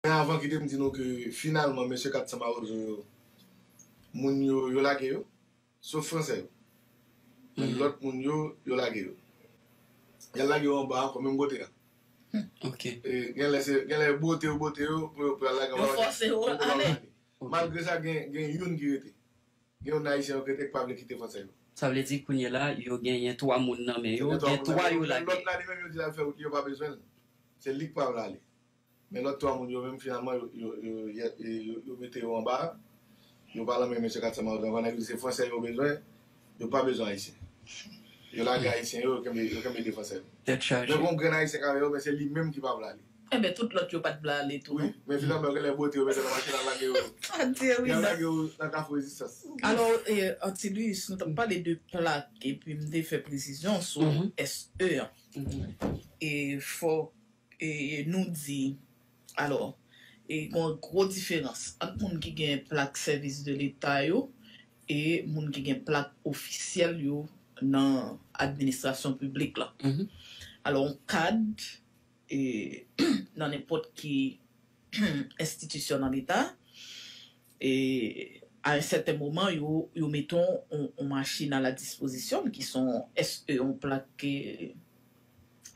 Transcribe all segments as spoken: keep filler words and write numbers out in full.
Men avan kite m di nou ke finalman mesye kat san Mawozo yo, moun yo, yo lage yo, sof fransè yo. Men lòt moun yo, yo lage yo. Y al lage yo anba ankò menm kote a. Ok. E, gen lè se, gen lè bote yo, bote yo, pou, pou y al lage anba. Yo fòse yo ale. Malgre sa, gen, gen youn ki rete. Gen youn nan Ayisyen yo ki rete ki pa vle kite fransè yo. Sa vle di kounye la, yo genyen twa moun nan men yo, gen twa yo lage. Lòt la, li menm, yo di l al fè wout li, yo pa bezwen l. Se li k pa vle ale. Men lòt twa moun yo menm, finalman, yo, yo, yo, yo, yo, yo mete yo anba. Yo pa lanmen mesye kat san Mawozo ankò, nèg yo di se fransè yo bezwen, yo pa bezwen Ayisyen. Yo lage Ayisyen yo, yo kenbe, yo kenbe de fransè yo. Tèt chaje. Men gon grenn Ayisyen k avè yo, men se li menm ki pa vle ale. Enben, tout lòt yo pa t vle ale tou, Wi, non? Men finalman, yo genlè bote yo, mete nan machin al lage yo. Adye, wi, Yo non. Lage yo nan Kafou Rezistans. Alò, e, Antilus, nou t ap pale de plak, epi m te fè presizyon sou S E an. E fò e, nou di, alò, e, gen yon gwo diferans ant moun ki gen plak sèvis de leta yo e moun ki gen plak ofisyèl yo nan administrasyon piblik la. Alò, yon kad, e, nan nenpòt ki enstitisyon nan leta, e, a yon sèten moman, yo, yo mete yon, yon machin a la dispozisyon ki se yon S E, yon plak, e,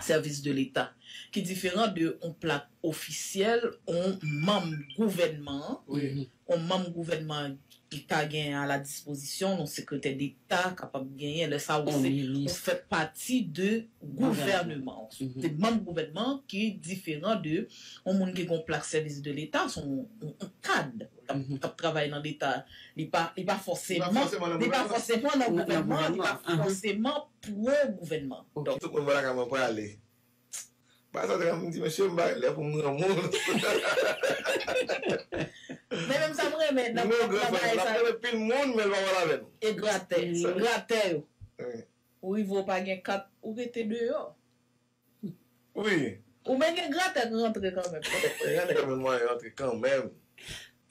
sèvis de leta, ki diferan de yon plak ofisyèl, yon manm gouvènman an, yon manm gouvènman ki ka gen a la dispozisyon, yon sekretè deta kapab genyen, lè sa ou se, ou fè pati de gouvènman. Se manm gouvènman ki diferan de yon moun ki gen yon plak sèvis de leta, se yon, yon, yon kad k ap, k ap travay nan leta. Li pa, li pa fòseman, li pa fòseman nan gouvènman, li pa fòseman pwo gouvènman. Donk, Tout moun lakay mwen prale. Ba sa te m di, mesye, m pa gen lè pou m granmoun. Men menm sa m renmen nan Nou gran nan frè, bagay l ap sa renmen pil moun, men l pa pale avè nou. E gratè, gratè yo. Wi. Ou rive ou pa gen kat, ou rete deyò. Wi. Ou men gen gratè k rantre kanmenm. Gratè kanmenm mwen rantre kanmenm.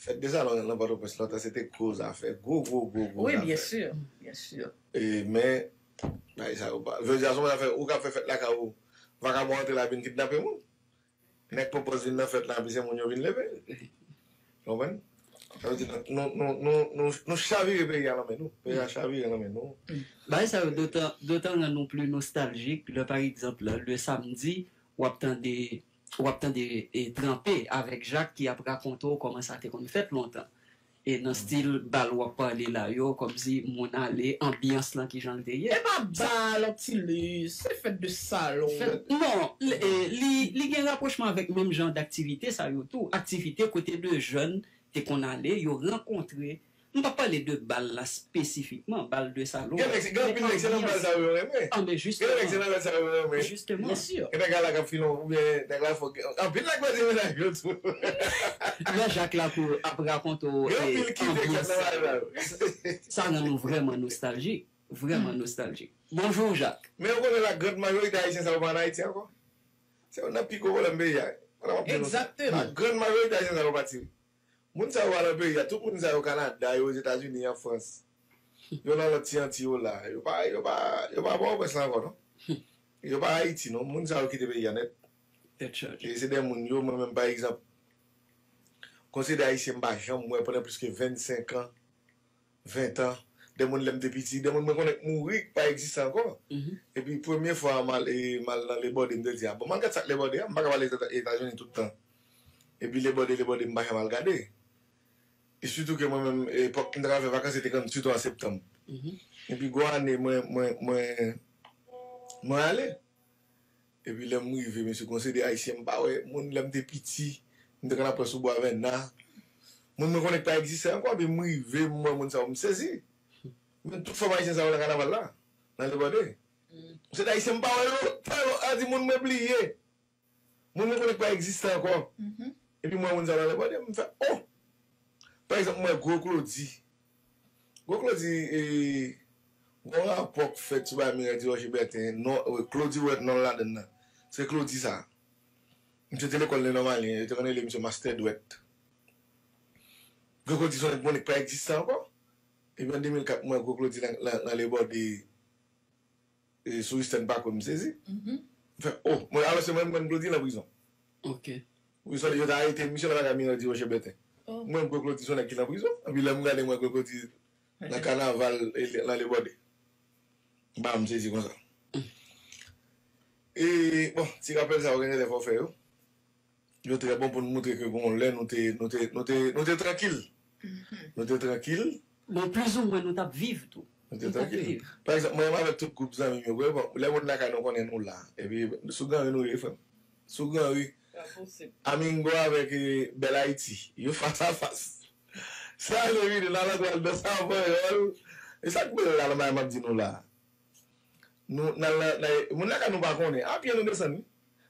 Fèt de salon nan Pòtoprens lontan se te gwo zafè, gwo, gwo, gwo, gwo Wi, zafè. Byen si, byen si. E, men, bagay sa yo pa. Jodi a, se yon afè, ou ka fè fèt lakay ou, vakabon antre la vin kidnape moun. Nèg pran pòz vin nan fèt la, epi se moun yo vin leve. Konprann? Sa vle di, nou, nou, nou, nou, nou, nou chavire peyi a nan men nou. Peyi a chavire nan men nou. Bagay sa yo dotan, dotan rann nou pli nostaljik, lè pa egzanp, lè, lè samdi, w ap tande, w ap tande, e, Tranpe avèk Jak ki ap rakonte w kòman sa te konn fèt lontan. E nan stil bal w ap pale la yo, kòmsi moun ale, anbyans lan ki jan l te ye. E pa bal, Antilus, se fèt de salon. Fèt, non, li, e, li, li gen rapwochman avèk menm jan d aktivite sa yo tou. Aktivite kote de jèn te konn ale, yo rankontre. M p ap pale de bal la espesifikman, bal de salon. Gen nèg, gen anpil nèg, se nan bal sa yo renmen. Ah, men Gen nèg, se jisteman. nan bal sa yo renmen. Jisteman. Byen si. Gen nèg la k ap filon, oubyen nèg la fò, anpil nèg pèdi mennaj yo tou. Lè Jak Lakou ap rakonte w, Gen e, anpil ki te fèt anbyans nan bal sa sa yo. yo. Sa rann nou vrèman nostaljik. Vrèman nostaljik. Bonjou, Jak. Men ou konnen la grand majorite ayisyen sa yo pa ann Ayiti ankò. Se youn nan pi gwo pwoblèm peyi a. Mwen ap di nou sa. Egzakteman. La grand majorite ayisyen sa yo pati. Moun sa yo pa nan peyi a, tout moun sa yo Kanada, yo Ozetazini, an Frans. Yo nan lòt ti Anti yo la. Yo pa, yo pa, yo pa Pòtoprens la ankò, non. Yo pa Ayiti, non. Moun sa yo kite peyi a nèt. Tèt chaje. E se de moun yo, mwen menm, pa egzanp, konsidere ayisyen m pa janm wè pandan plis ke vennsenk an, ven an, de moun lè m te piti, de moun mwen konnen k mouri, k pa egziste ankò. Epi premye fwa m al, e, m al nan Lebòde, m te di, a bon, m al gad sa k Lebòde a, m pa ka pale Eta-, Etazini tout tan. Epi Lebòde, Lebòde, m pa janm al gade. E sitou ke mwen menm, epòk m t ap fè vakans, se te konn sitou an septanm. Epi gwo ane, mwen, mwen, mwen, mwen ale. Epi lè m rive, mesye, gon seri de ayisyen m pa wè, moun lè m te piti, m te konn ap wè sou bò avè na. Moun mwen konnen k pa egziste ankò, epi m rive, m wè moun sa yo, m sezi. Men tout fanm ayisyen sa yo nan kanaval la, nan Lebòde. Se de ayisyen m pa wè lontan, lontan, di moun mwen bliye. Moun mwen konnen k pa egziste ankò. Epi m wè moun sa yo nan Lebòde, m fè, oh! Pa egzanp, m wè Gwo Klodi. Gwo Klodi, e, gon rapò k fèt sou bagay Miray Ti Wòch Bèten, non, e, Klodi Wèt non l ladann nan. Se Klodi sa. Misye te lekòl Lenòmalyen, yo te konn rele misye Mastè Dwèt. Gwo Klodi se yon nèg k pa egziste ankò. Epi an de mil kat, m wè Gwo Klodi nan, nan, nan Lebòde, e, sou Eastern Parkway, m sezi. M fè, oh, mwen, alò se mwen, mwen, Klodi nan prizon. Ok. Wi, sòlèy yo ta arete misye la, bagay Miran di Roche Bèten. Mwen, Gwo Klodi se yon nèg ki nan prizon. Epi lè m gade mwen, Gwo Klodi nan kanaval e nan Lebòde. M pa janm sezi konsa. E, bon, ti rapèl sa yo gen lè fò fè yo. Yo trè bon pou n moutre ke gon lè nou te, nou te, nou te, nou te trankil. Nou te trankil. Bon, plizoumwen nou t ap viv tou. Nou te trankil. Pa egzanp, mwen menm avèk tout gwoup zanmi m yo, vre, bon, lè moun lakay nou konnen nou la. Epi, sou Granri nou ye, frè m. Sou Granri. Amingo avèk eh, Bèl Ayiti. Yo fas a fas. Sa ale vini, nan lang w al danse an panyòl. E sa k bèl la, nan bagay m ap di nou la. Nou, nan, nan, nan, moun lakay nou pa konnen. Apye nou desann, wi.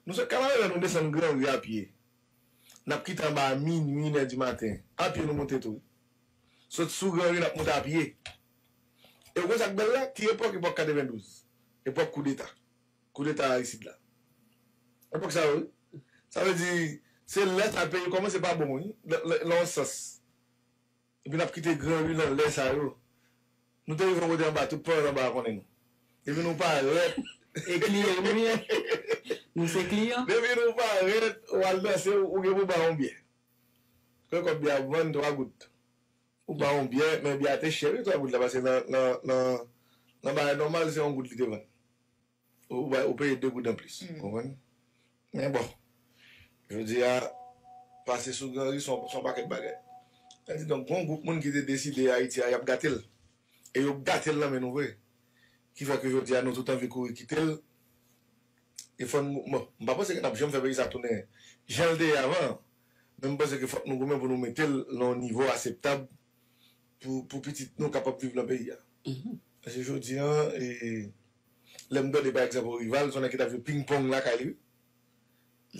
Nou sot Kanarya, nou desann Granri apye. N ap kite anba a minwi, inè di maten. Apye nou moute tou. Sot sou Granri, n ap moute apye. E w konn sa k bèl la? Ki epòk? Epòk katrevendouz. Epòk koudeta. Koudeta Aristide la. Epòk sa yo, wi. Sa vle di, se lè sa peyi kòmanse pa bon, wi. Nan, nan, nan yon sans. Epi n ap kite Granri nan lè sa yo. Nou te rive yon kote anba, tout paran anba a konnen nou. Depi nou parèt. E kliyan nou ye. Nou se kliyan. Depi nou parèt, ou al danse, ou gen pou bay yon byè. Kòb byè a vann twa goud. Ou bay yon byè, men byè a te chè, wi, twa goud la, paske nan, nan, nan, nan bagay nòmal, se yon goud li te vann. Ou, ou peye de goud anplis. Ou konprann? Men bon, jodi a, pase sou Granri se yon, se yon pakèt bagay. Sa di donk, gon gwoup moun ki te deside Ayiti a, y ap gate l. E yo gate l nan men nou vre. Ki fè ke jodi a, nou tout anvi kouri kite l. E fò n, bon, m pa panse ke n ap janm fè peyi sa tounen jan l te ye avan. Men m panse ke fòk nou goumen pou nou mete l nan yon nivo aseptab pou, pou pitit nou kapab viv nan peyi a. Paske jodi a, e, lè m tande pa egzanp Orival, se yon nèg ki t ap jwe ping pong lakay li, wi.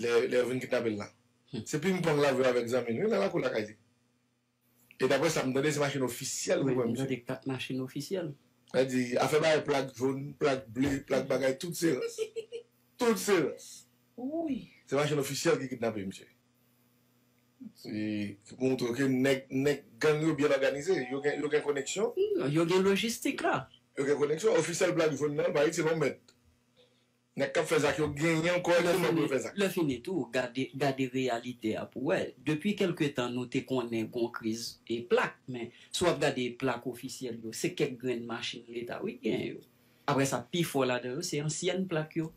Lè, lè yo vin kidnape l la. Se ping pong l ap jwe avèk zanmi l, wi, nan lakou lakay li. E daprè sa m tande, se machin ofisyèl wi, mwen, misye. Kat machin ofisyèl. Sa di, afè bagay plak jòn, plak ble, plak bagay, tout se rans. Tout se rans. Wi. Se machin ofisyèl ki kidnape misye. Se pou montre ke nèg, nèg gang yo byen òganize, yo gen, yo gen koneksyon. Yo gen lojistik la. Yo gen koneksyon, ofisyèl plak jòn nan, pa itil yon mèt. Nèg k ap fè zak yo genyen kòreksyon pou yo fè zak. Lè fini tou, gade, gade reyalite a pou wè. Depi kèlke tan nou te konnen gon kriz e plak, men si w ap gade plak ofisyèl yo, se kèk grenn machin leta wi ki genyen yo. Apre sa, pi fò ladan yo, se ansyèn plak yo.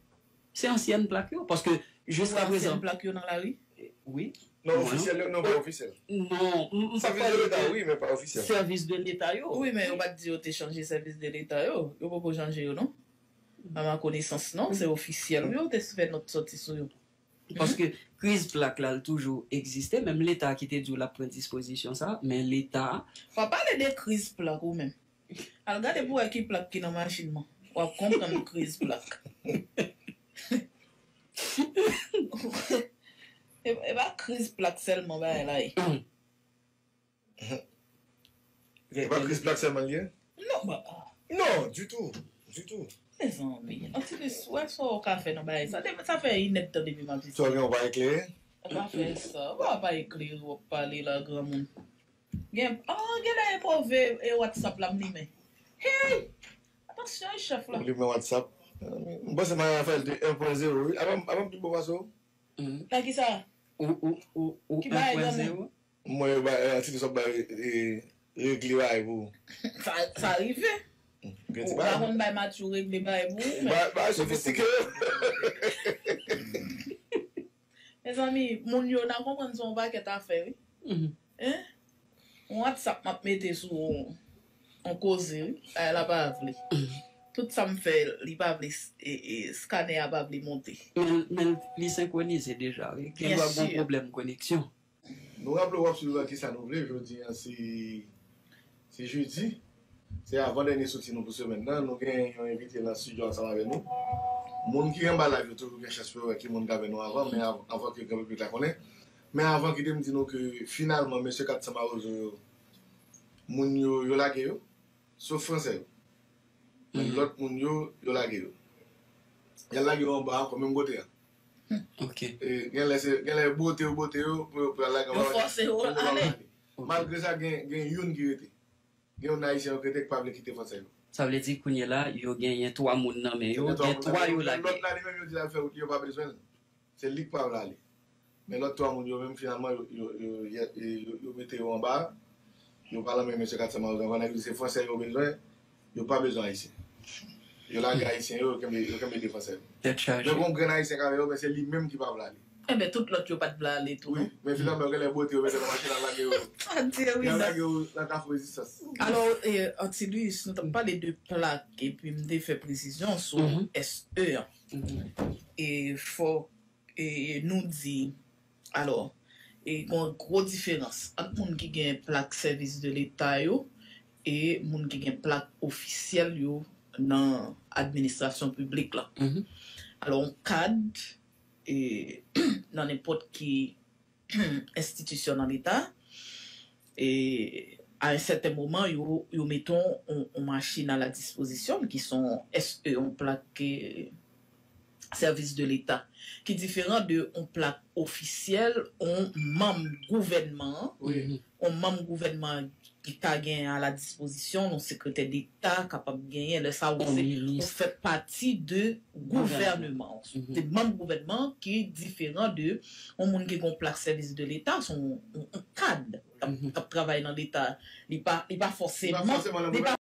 Se ansyèn plak yo, paske jiska prezan. Ansyèn plak yo nan lari? Wi. Non, ofisyèl yo, non, pa ofisyèl. Non, m pa pale de. Sèvis de leta, wi, men pa ofisyèl. Sèvis de leta yo. Wi, men yo pa t di yo te chanje sèvis de leta yo. Yo poko chanje yo, non? A ma konesans, non, se ofisyèl wi yo te fè nòt sòti sou yo. Paske kriz plak la, l toujou egziste, menm leta ki te di w l ap pran dispozisyon sa, men leta. Pa pale de kriz plak ou menm. Al gade pou wè ki plak ki nan machin mwen. W ap konprann kriz plak. E pa kriz plak sèlman bagay la ye. E pa kriz plak sèlman l ye? Non, ba. Non, ditou. Ditou. Mezanmi, Antilis, w wè sa w ka fè nan bagay sa? Depi sa fè inèdtan depi m ap di sa. Sa w gen w pa eklere? Ou pa fè sa. Ou pa pa eklere, w ap pale la, granmoun. Gen, ah, genlè e pove e WhatsApp la m limen. Hey! Atansyon wi chèf la. Ou limen WhatsApp. M panse Maria Rafael te en pwen zewo wi. Avan, avan m pi bon pase w. Nan kisa? Ou, ou, ou, ou en pwen zewo? M wè yo bay Antilis ap bay regle bagay pou ou. Sa rive. Ou pa konn bay Matthew regle bagay pou ou menm. Bagay sofistike yo. Mezanmi, moun yo nan konprann se yon pakèt afè wi. Hein? Yon WhatsApp m ap mete sou yon koze wi. Bagay la pa vle. Tout sa m fè li pa vle, skanè a pa vle monte. Men li senkwonize deja wi. Gendwa gon pwoblèm koneksyon. Nou raple w w ap swiv Kisa nou vle, jodi a se se jedi. Se avan dènye soti nou pou semèn nan. Nou gen yon envite nan estidyo ansanm avè nou. Moun ki anba live yo toujou gen chans pou yo wè ki moun k avè nou avan, men avan ke gran piblik la konnen. Men avan kite m di nou ke finalman mesye kat san mawozo yo, moun yo, yo lage yo. Sof fransè yo. Men lòt moun yo, yo lage yo. Y al lage yo anba ankò, menm kote a. Ok. Genlè se, genlè bwote yo, bwote yo, pou, pou y al lage anba. Yo fòse yo ale. Malgre sa, gen, gen youn ki rete. Gen youn nan Ayisyen yo ki rete ki pa vle kite fransè yo. Sa vle di kounye la, yo genyen twa moun nan men yo, gen twa yo lage. Lòt la, li menm, yo di l al fè wout li, yo pa bezwen l. Se li k pa vle ale. Men lòt twa moun yo menm, finalman, yo, yo, yo, yo, yo, yo mete yo anba. Yo pa lanmen mesye Kat San Mawozo ankò, nèg yo di se fransè yo bezwen, yo pa bezwen ayisyen. Yo lage ayisyen yo, yo kenbe, yo kenbe de fransè yo. Tèt chaje. Donk, yon grenn ayisyen k avè yo, men se li menm ki pa vle ale. Enben, tout lòt yo pa t vle ale tou, wi, non? Men finalman, yo genlè bote yo mete nan machin, al lage yo. Adye, wi, al lage yo nan Kafou Rezistans. Alò, e, Antilus, nou t ap pale de plak, epi m te fè presizyon sou S E a. E fò e, nou di, alò, e, gen yon gwo diferans ant moun ki gen plak sèvis de leta yo e moun ki gen plak ofisyèl yo nan administrasyon piblik la. Alò, yon kad, e, nan nenpòt ki enstitisyon nan leta, e, a yon sèten moman, yo, yo mete yon, yon, yon machin a la dispozisyon ki se yon S E, yon plak, e, sèvis de leta, ki diferan de yon plak ofisyèl, yon manm gouvènman an, yon manm gouvènman ki ka gen a la dispozisyon, yon sekretè deta kapab genyen, lè sa ou se, ou fè pati de gouvènman. Se manm gouvènman ki diferan de yon moun ki gen yon plak sèvis de leta, se yon, yon, yon kad k ap, k ap travay nan leta. Li pa, li pa fòseman, li pa